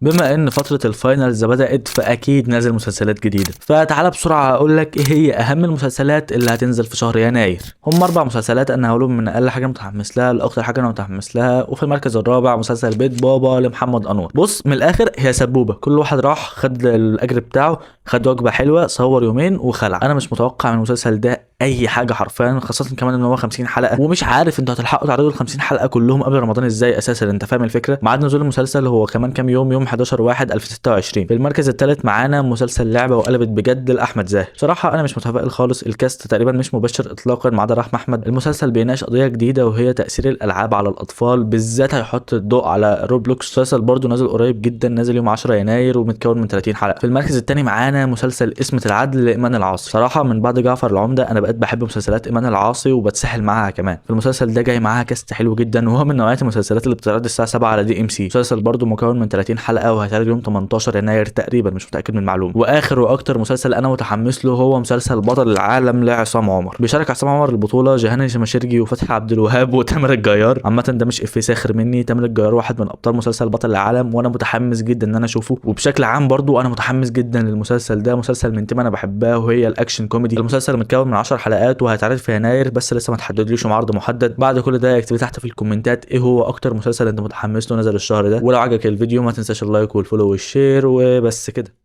بما ان فترة ال finals بدأت فاكيد نازل مسلسلات جديدة، فتعالى بسرعة اقول لك ايه هي اهم المسلسلات اللي هتنزل في شهر يناير. هم 4 مسلسلات انا هقولهم من اقل حاجة متحمس لها لاكتر حاجة انا متحمس لها. وفي المركز الرابع مسلسل بيت بابا لمحمد انور. بص من الاخر هي سبوبة، كل واحد راح خد الاجر بتاعه، خد وجبة حلوة، صور يومين وخلع. انا مش متوقع من المسلسل ده اي حاجة حرفيا، خاصة كمان ان هو 50 حلقة ومش عارف انتوا هتلحقوا تعرضوا ال 50 حلقة كلهم قبل رمضان ازاي اساسا، انت فاهم الفكرة. ميعاد نزول المسلسل هو كمان كام يوم، يوم 11/1/2026. في المركز الثالث معانا مسلسل لعبه وقلبت بجد لاحمد زاهر. بصراحة انا مش متفائل خالص، ال cast تقريبا مش مبشر اطلاقا ما عدا رحمه احمد. المسلسل بيناقش قضية جديدة وهي تاثير الالعاب على الاطفال، بالذات هيحط الضوء على روبلوكس. مسلسل برضه نازل قريب جدا، نازل يوم 10 يناير ومتكون من 30 حلقة. في المركز الثاني معانا مسلسل اسمة العدل لايمان العاصي. صراحة من بعد جعفر العمدة انا بقيت بحب مسلسلات ايمان العاصي وبتسحل معاها كمان. في المسلسل ده جاي معاها cast حلو جدا، وهو من نوعية المسلسلات اللي بتتعرض الساعة 7 على DMC. مسلسل برضه مكون من 30 حلقة وهيتعرض يوم 18 يناير تقريبا، مش متاكد من المعلومة. واخر واكتر مسلسل انا متحمس له هو مسلسل بطل العالم لعصام عمر. بيشارك عصام عمر البطولة جيهان شماشرجي وفتحي عبد الوهاب وتامر الجيار. عامة ده مش افيه ساخر مني، تامر الجيار واحد من ابطال مسلسل بطل العالم وانا متحمس جدا ان انا اشوفه. وبشكل عام برضه انا متحمس جدا للمسلسل ده، مسلسل من تيمة انا بحبها وهي ال action comedy. المسلسل متكون من 10 حلقات وهيتعرض في يناير، بس لسه ما تحددليش عرض محدد. بعد كل ده اكتب تحت في الكومنتات ايه هو اكتر مسلسل انت متحمس له نزل الشهر ده. ولو عجبك الفيديو ما تنساش ال like وال follow وال share، وبس كده.